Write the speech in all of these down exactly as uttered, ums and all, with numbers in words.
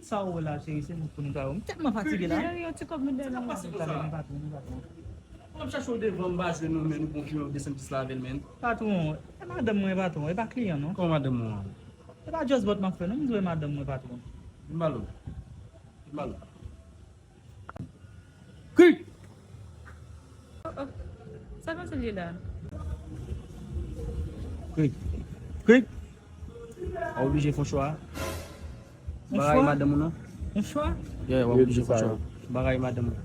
Sa w wè la, cheri, se nou pou netwaye. M tèlman fatige la. Cheri, yon ti kòb nou dèyè nou. Sa k pase konsa? Patwon, patwon. Mwen ap chache w devan, m pa jwenn ou, men nou konfime w desann pis la avè l, men. Patwon, e madanm mwen, patwon, e pa kliyan, non. Kòman madanm ou an? E pa just bòt m ap fè, non, m di w e madanm mwen, patwon. Vin ba l. Vin ba l. Krik! Oh, oh. Sa kòmsi li la? Krik. Krik! W ap oblije fè yon chwa. Yon bagay chwa? Madanm ou non? Yon chwa? Yeah, w ap oblije fè yon chwa. Bagay madanm ou.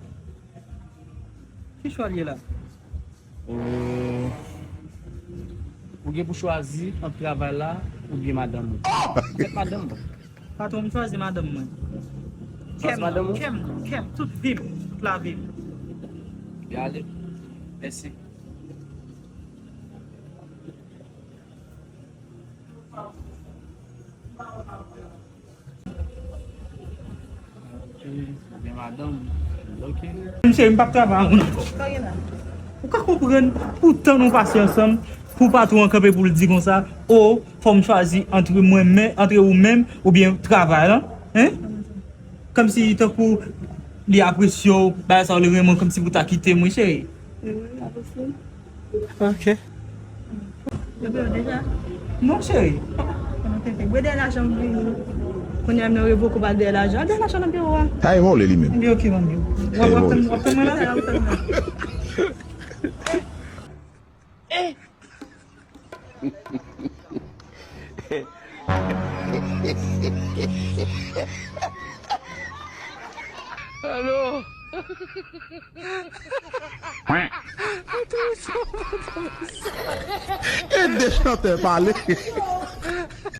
Ki chwa li ye la? Euh, ou gen pou chwazi ant travay la oubyen madanm ou. Fèt madanm ou. Patwon, m chwazi madanm mwen. Chwazi madanm ou? Kè m, kè m, tout vi m, tout lavi m. Byen ale. Mèsi. Ok, oubyen madanm. Ok. M cheri, m p ap travay ak moun ankò. Ou ka konprann, pou tan nou pase ansanm, pou patwon an kanpe pou l di konsa, o, fò m chwazi antre mwen men, antre ou menm, oubyen travay lan, hein? Kòmsi tankou li apresye w, bagay sa w li renmen w, kòmsi pou ta kite m, wi, cheri. Wi, apresye. Ok. Yo peye w deja? Non, cheri. Konnen tenten. Bwe dèyè lajan m vini. Kounye a m nan revoke w al dèyè lajan. Al dèyè lajan nan biwo a. Tay vole li menm. M di ok, manmi. W ap, w ap tann, w ap tann mwen la? W ap tann mwen. Alo! E de chantè pale.